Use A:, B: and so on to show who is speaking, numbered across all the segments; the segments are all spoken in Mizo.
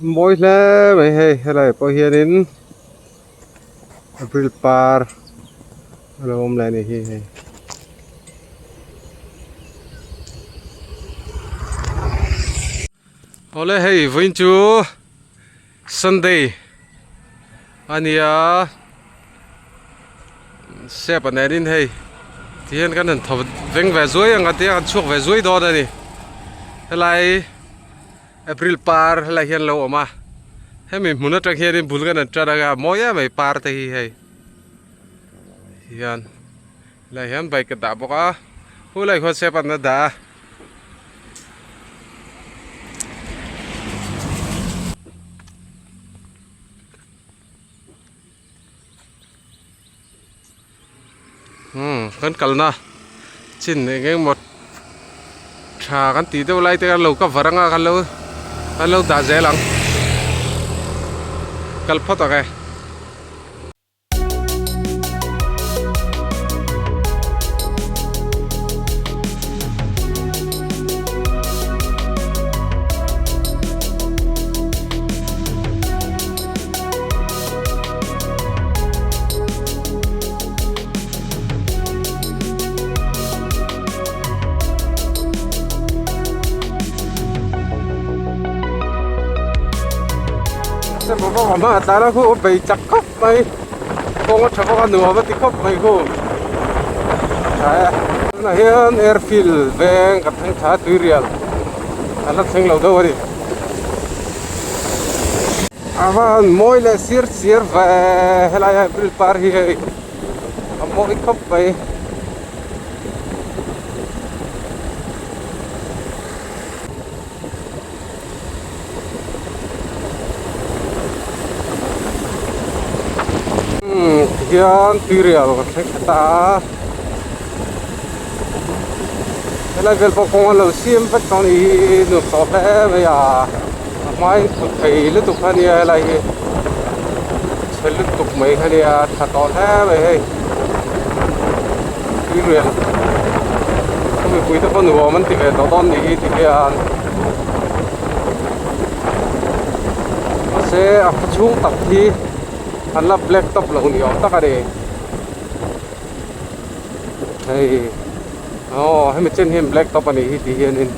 A: Mawi hle mai hei helai pawh hianin april par a lo awm leh a ni hi hei. Awle hei vawiin chu Sunday a nia step a nen in hei tihian kan han tho veng ve zuai ang a tia kan chhuak ve zuai dawn a ni helai. April par helai hian lo awm a hemi hmun atang hianin bul kan han tan anga mawi em mai par te hi hei hian helai hian bike ka dah bawk a khulai khuan step an la dah a. Umm kan kalna chin eng eng emaw tha kan tih deuh lai te khan lo cover anga kan lo kan lo dah zel ang kal phawt ang e. Hma tlan a khu bei chak khawp mai kawng a tha bawk a nuam a ti khawp mai khu tha e tunah hian airfield veng kan thleng thla a tuirial an la thleng lo deuh a ni. A va han mawi leh sir sir ve helai a april par hi hei a mawi khawp mai. Umm tihian tuirial ka thleng thla ta a helai vel pawh kawng an lo siam vek tawh a ni hi nuam tawh hle mai a. A hmain thut thei lutuk kha ania helai hi chhe lutuk mai kha ania tha tawh hle mai hei tui rian khaw mipui te pawh nuam an ti ve tawh dawn nih hi ti hian mahse a khaw chhung tak hi an la black top lo ni awm tak a ni hei aw hemi chen hian black top a nih hi ti hianin.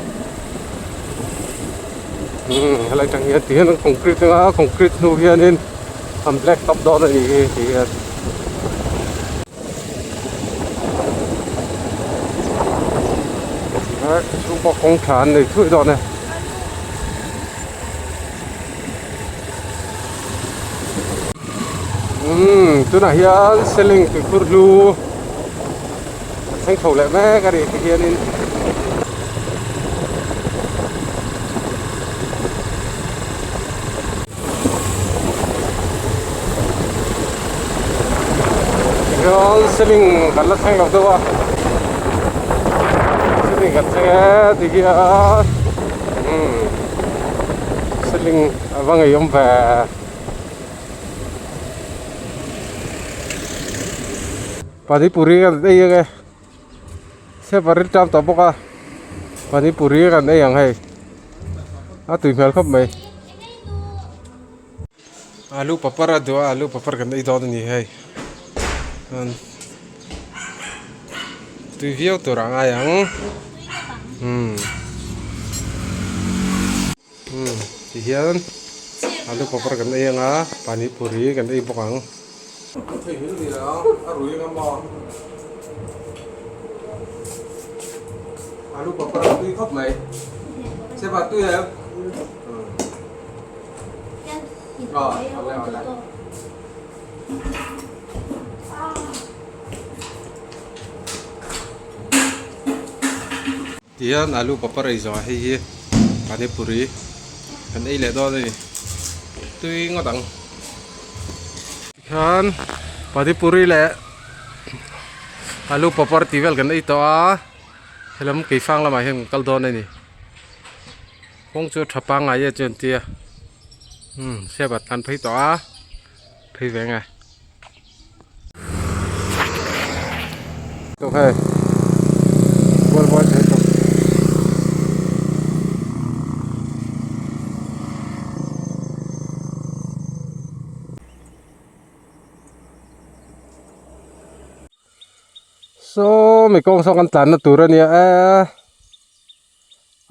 A: Umm helai tang hian ti hian an concrete anga concrete hnu hianin an black top dawn a ni hi ti hian. Chhung pawh kawng tha an nei thuai dawn e. Umm tunah hian seling tuikhur hlu a thleng chho leh mek a ni ti hianin. Tichuan seling kan la thleng lo deuh a seling kan thleng e ti hian umm seling a va ngeiawm ve. Panipuri kan ei ang e step a ril tam tawh bawk a panipuri kan ei ang hei a tui hmel khawp mai alu papar a duh a alu papar kan ei dawn a ni hei tui viau tur a ngai ang umm. Umm ti hian alu papar kan ei anga pani puri kan ei bawk ang. Alu papar a tui khawp mai sepa tui em Tihian alu papar ei zawh ah hei hi pani puri kan ei leh dawn a ni tui ngawt ang tikhian pani puri leh alu papar tih vel kan ei tawh a helam keifang lamah hian kan kal dawn a ni kawng chu a tha pangngai e chu an tia umm step ah tlan phei tawh a phei ve nge. Saw mi kawng saw kan tlanna tur a nia e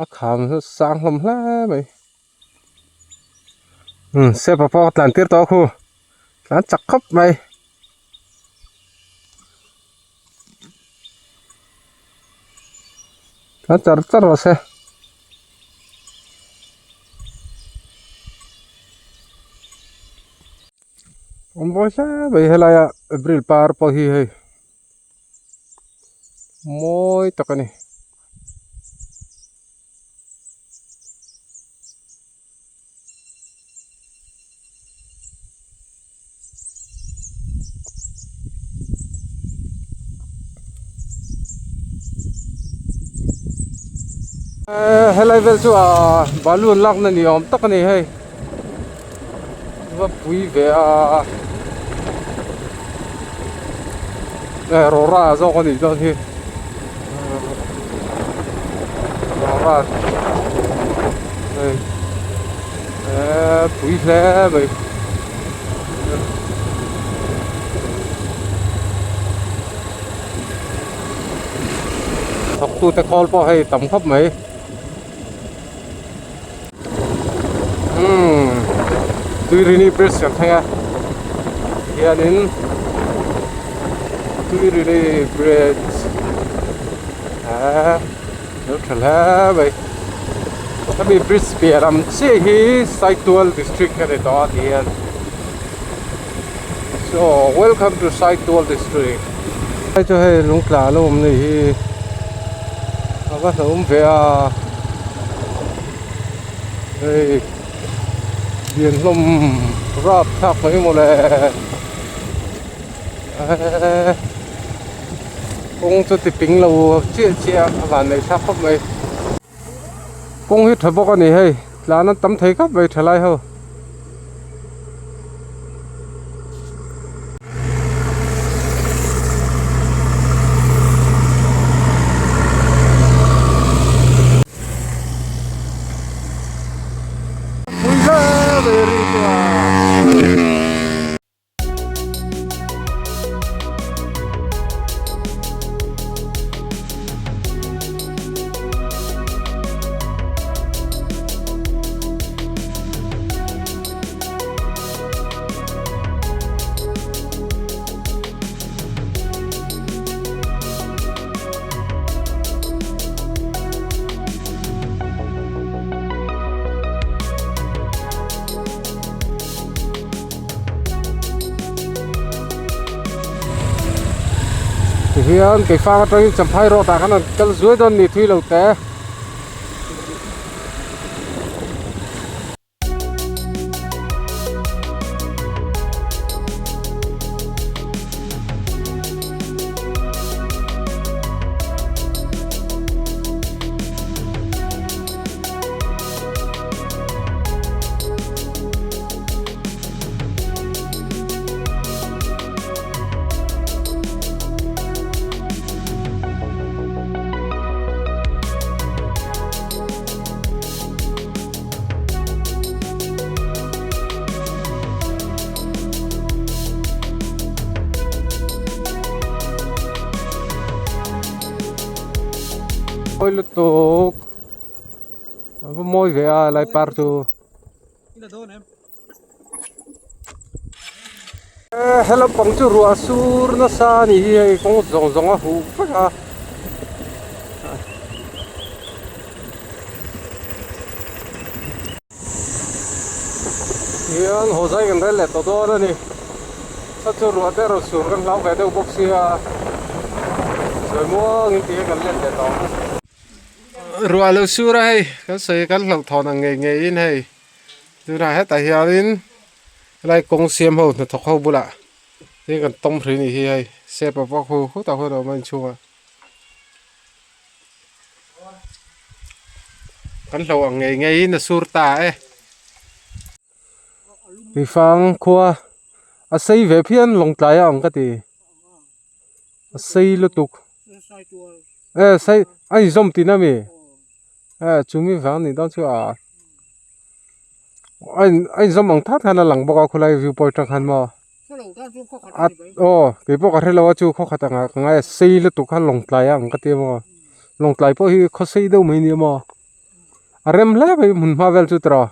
A: a kham chu sang hlawm hle mai umm sepa pawh a tlan tir tawh a khu tlan chak khawp mai. Tlan char char rawh se. Awm vawi hle mai helaia April par pawh hi hei mawi tak a ni. Helai vel chu ah balu an lakna ni awm tak a ni hei va pui ve a rawra zawk a nih dawn hi rawra hei eee pui hle mai. Thawktute khawl pawh hei tam khawp mai umm Tuirini bridge kan thleng a hianin Tuirini bridge eee lo tha hle mai hemi bridge piah lam chiah hi Saitual district a ni tawh a ti hian so welcome to Saitual district hei chu hei lung tla a lo awm ni hi a va hlauhawm ve a hei lian hlawm rap thlak mai mawle eee. Kawng chu ti ping lo chiah chiah a van neih thlak khawp mai. Kawng hi tha bawk a ni hei tlan an tam thei khawp mai thalai ho. Tihian keifang atangin champhai road ah khan an kal zuai dawn ni thui lo te. Mawi lutuk a va mawi ve a lai par chu. He lampang chu ruah sur nasa a ni hi hei kawng zawng zawng a huh vek a. Tihian haw zai kan rel leh tawh dawn a ni. Kha chu ruah te rawn sur kan hlau ve deuh bawk sia sawi muangin tihian kan let leh tawh ang. Ruah lo sur a hei kan sawi kan hlauhthawn ang ngei ngeiin hei. Tunah hetah hianin helai kawng siam ho hnathawk ho bulah tin kan tawm hrih a nih hi hei step ah pawh khu khutah khuan a awm a inchhungah kan hlo ang ngei ngeiin a sur ta e mifang khua a sei ve phian lawng tlai a ang ka ti a sei lutuk e sei a inzawm tihna a mi e chumi vang anih dawn chu a a in a inzawm ang that khan a lang bawk a khawlai view point atang khan maw. A aw keipawh ka hrelo a chu khaw khat angah ka ngai a sei lutuk kha lawngtlai a ang ka ti emaw lawngtlai pawh hi khaw sei deuh mai ni emaw a rem hle mai hmun hma vel chu tiraw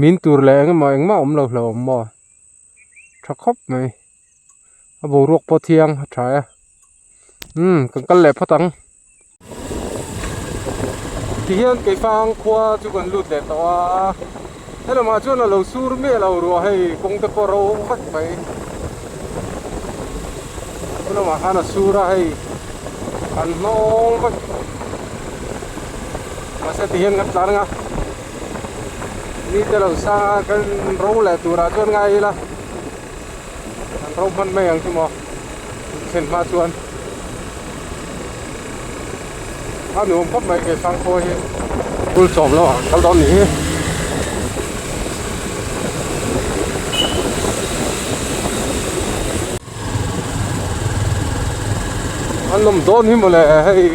A: min tur leh eng emaw engmah a awm lo hlauh awm maw tha khawp mai a boruak pawh thiang a tha e umm kan kal leh phawt ang. Tihian Keifang khua chu kan lut leh tawh a, helamah chuan a lo sur miah lo ruah hei kawng te pawh ro vek mai. Helamah khan a sur a hei an hnawng vek mahse tihian kan tlan anga ni te lo sang a kan ro leh turah chuan ngai ila kan ro hman mai ang chu maw. Thlen hma chuan a nuam khawp mai kei Sangkhawi hi bul chawm lo ang kal dawn ni hi. An awm dawn hi mawle hei.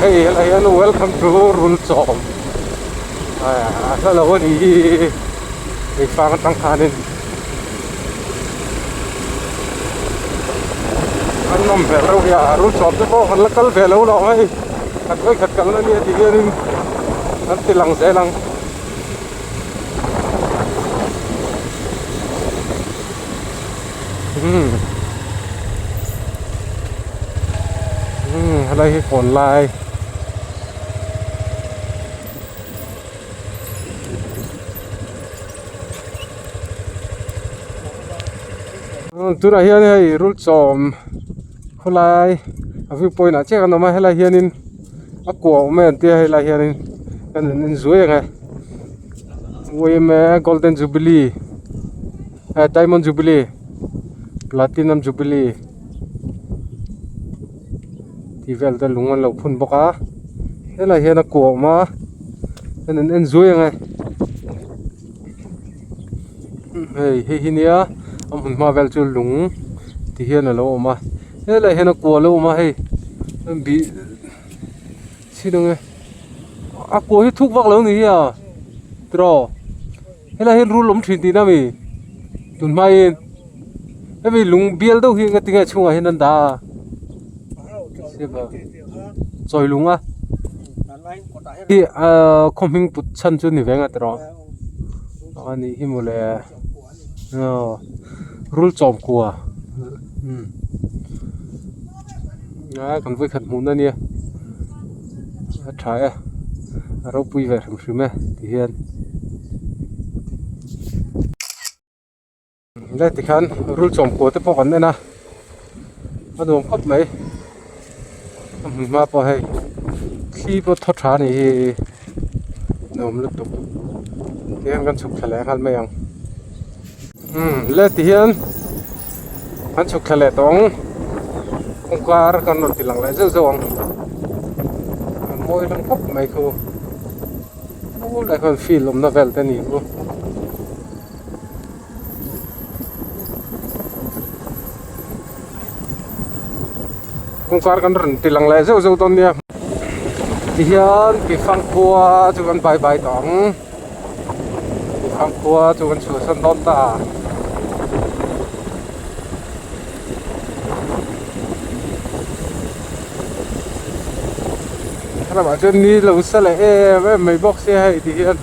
A: Hei helai hian welcome to Rulchawm a hla lo a ni hi hei fang atang khanin an nawm hmel reuh hi a Rulchawm te pawh kan la kal ve lo lawng hei khat vawikhat kalna nia tih hianin an ti lang zel ang. Helai hi kawn lai tunah hian hei rulchawm khawlai a view point ah chiah kan awm a helai hianin a kua awm em tia helai hianin kan han en zuai ang e yma golden jubilee eh diamond jubilee platinum jubilee tih vel te lung an lo phun bawk a helai hian a kua awm a kan han en zuai ang e hei hei hi nia a hmun hma vel chu lung ti hian alo awm a helai hian a kua alo awm a hei bih chhin ang e a kua hi thuk vak lo ni hi a tiraw helai hian rul awm thin tihna ami tun hmain hemi lung bial deuh hi engatinge chhungah hian an dah a chawi lung a hi ahh khaw hming put chhan chu ni ve ang a tiraw a nih hi mawle aw rul chawm kua a kan vawikhat hmuhna ania a tha e a ropui ve hrim hrim e ti hian. Lai tikhan rul chawm kua te pawh kan en a a nuam khawp mai a hmun hma pawh hei thli pawh thaw tha a ni hi nuam lutuk tihian kan chhuk thla leh nghal mai ang umm le tihian kan chhuk thla leh tawh ang kawngkar kan rawn ti lang leh zeuh zeuh ang a mawi hlawm khawp mai khu lai khuan field awmna vel te a ni khu. Kawngkar kan rawn ti lang leh zeuh zeuh dawn nia tihian Keifang khua chu kan bye bye tawh ang Keifang khua chu kan chhuahsan dawn ta helamah chuan ni lo sa leh em em mai bawk sia hei tihian.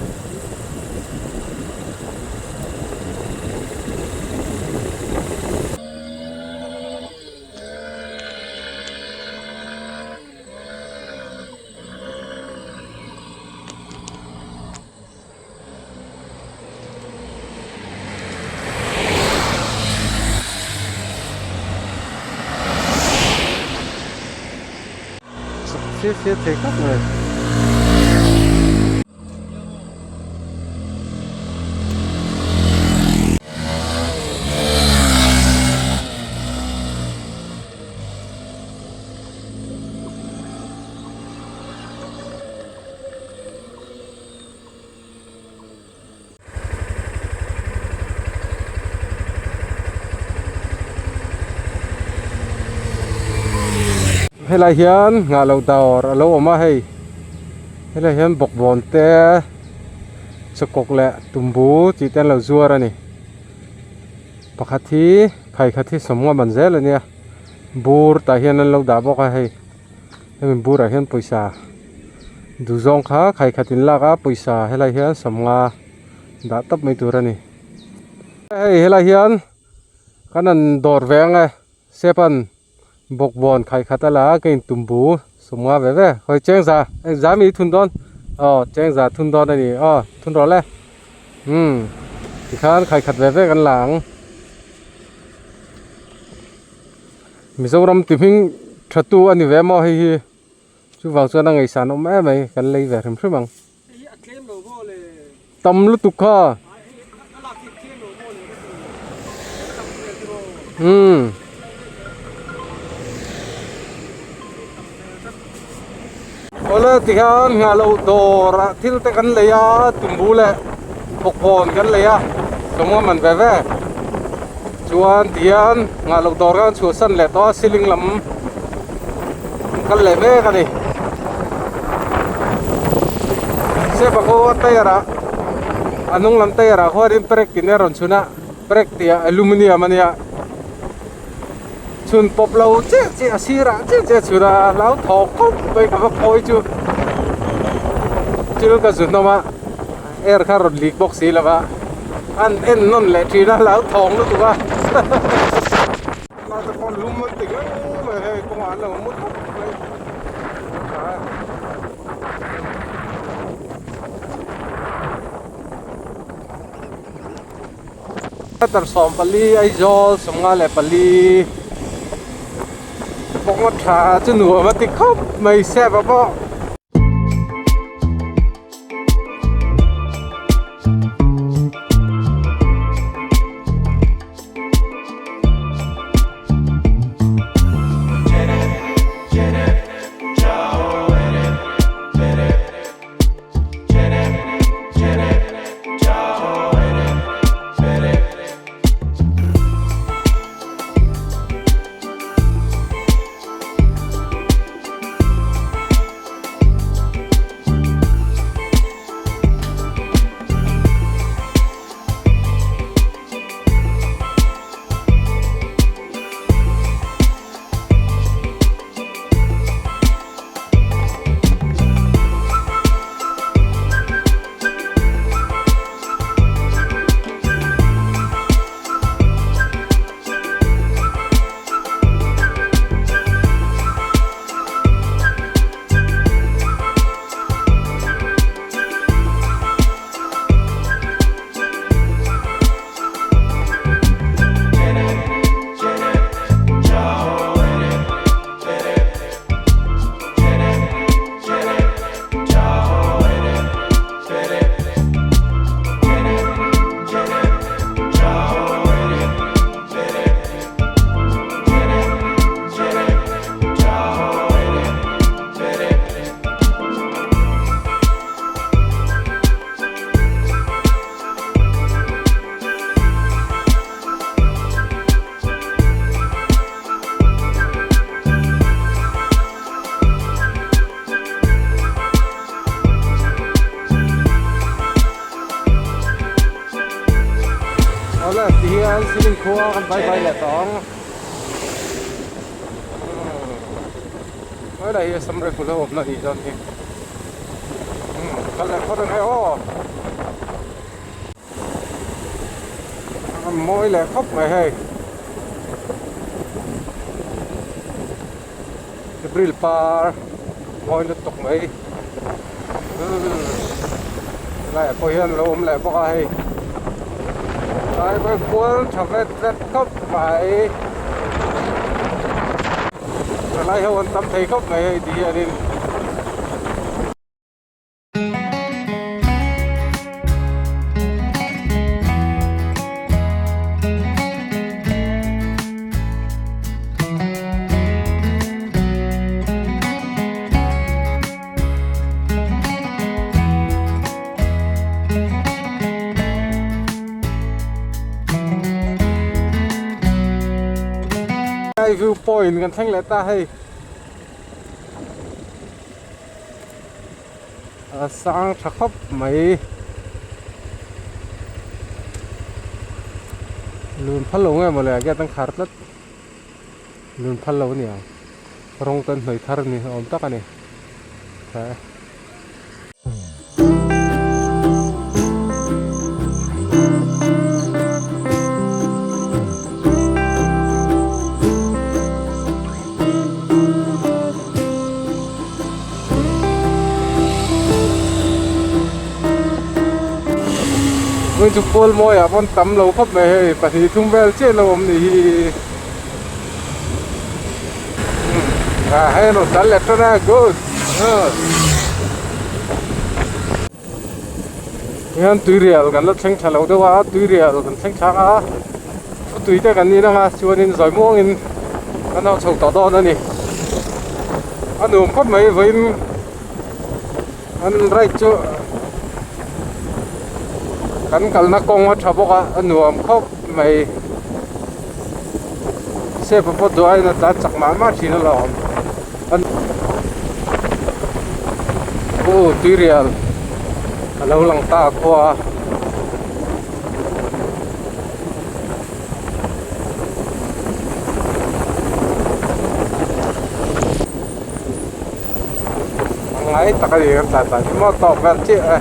A: Chak fia fia thei khawp mai. Helai hian nghah loh dawr a lo awm a hei helai hian bawkbawn te chawkawk leh tumbu tih te an lo zuar a ni pakhat hi khaikhat hi sawmnga man zel a nia bur tah hian an lo dah bawk a hei hemi burah hian pawisa duh zawng kha khaikhat in lak a pawisa helai hian sawmnga dah tawp mai tur a ni hei helai hian kan han dawr ve ang e step an bawkbawn khai khat a la a ka intum bu sawmnga ve ve hawi chengza engza mi thun dawn aw chengza thun dawn a ni aw thun rawh le umm tikhan khai khat ve ve kan la ang Mizoram ti hming tha tu a ni ve maw hei hi chuvang chuan a ngaihsan awm em mai kan lei ve hrim hrim ang. Tam lutuk kha. Umm. Awle tikhian nghah loh dawr ah thil te kan lei a tumbu leh bawkbawn kan lei a sawmnga man ve ve chuan tihian nghah loh dawr khan chhuahsan leh tawh a ceiling lam an kal leh mek a ni step ah khaw tyre ah a hnung lam tyre ah khuanin brake in a rawn chhun a brake tih ah aluminium a nia. Chhun pawp lo chiah chiah a sirah chiah chiah chhun a hlau thawk khawp mai ka va phawi chu thil ka zu hnawm a air kha rawn lik bawk si lo va an en nawn leh thin a hlau thawng lutuk a te pawh lum an ti ngang mai hei kawngah an lo mu tawp mai. Meter 14 Aizawl 54 kawng a tha chu nuam a ti khawp mai step ah pawh. Awle ti hian ceiling khua kan vai vai leh tawh ang helai hi sam rifle ho awmna anih dawn hi kal leh phawt ang e aw. A mawi leh khawp mai hei April par mawi lutuk mai helaiah pawh hian lo awm leh bawk a hei tlai pawh hi kual tha vet vet khawp mai thalai ho an tam thei khawp mai hei ti hianin. View point kan thleng leh ta hei. A sang tha khawp mai. Lun phal lo nge mawle a gate an khar tlat. Lun phal lo a ni ang. Rawng te an hnawih thar a ni awm tak a ni. Tha e. Hmun chu pawl mawi ah pawn tam lo khawp mai hei pahnih thum vel chiah lo awm ni hi ah hei an rawn dal leh tan a good hian tuirial kan la thleng tha lo deuh a tuirial kan thleng thlak a thu tui te kan in anga chuanin zawi muangin kan hauh chho tawh dawn a ni a nuam khawp mai vawiin an ride chu kan kalna kawng a tha bawk a a nuam khawp mai step ah pawh duh aiin a tlan chak mah mah thin alawm. Aw tuirial a lo lang ta a khua a. A ngai tak a ni kan tlan dan hi maw tawk vel chiah e.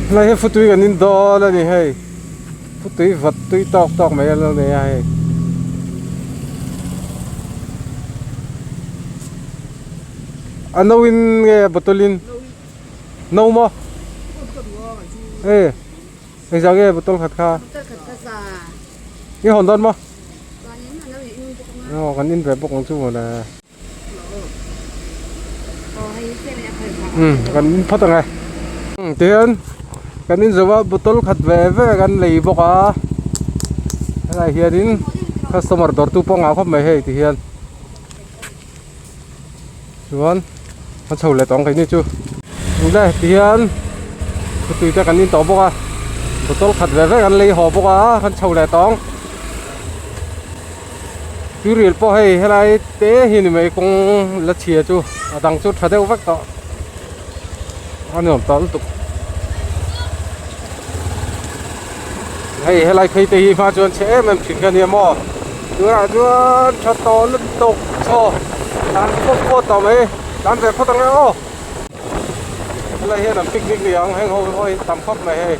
A: Helai hi futui kan in dawn a ni hei futui vat tui tawk tawk mai a lo nei a hei. A no in nge a bottle in no maw e engzah nge bottle khat kha i hawn dawn maw aw kan in ve bawk ang chu mawle umm kan in phawt ang e tihian kan in zo a bottle khat ve ve kan lei bawk a helaiah hianin customer dawr tu pawh a ngah khawp mai hei tihian. Chuan a chho leh tawng keini chu le tihian tui te kan in tawh bawk a bottle khat ve vek an lei haw bawk a kan chho leh tawng tuirial pawh hei helai te hi ni mai kawng la chhia chu a dang chu tha deuh vek tawh a nuam tawh lutuk hei helai phei te hi hma chuan chhe em em thin kha nia maw tunah chuan tha tawh lutuk chaw tan phawt phawt tawh mai tan ve phawt ang e aw helai hian an picnic ni ang heng ho pawh hi tam khawp mai hei.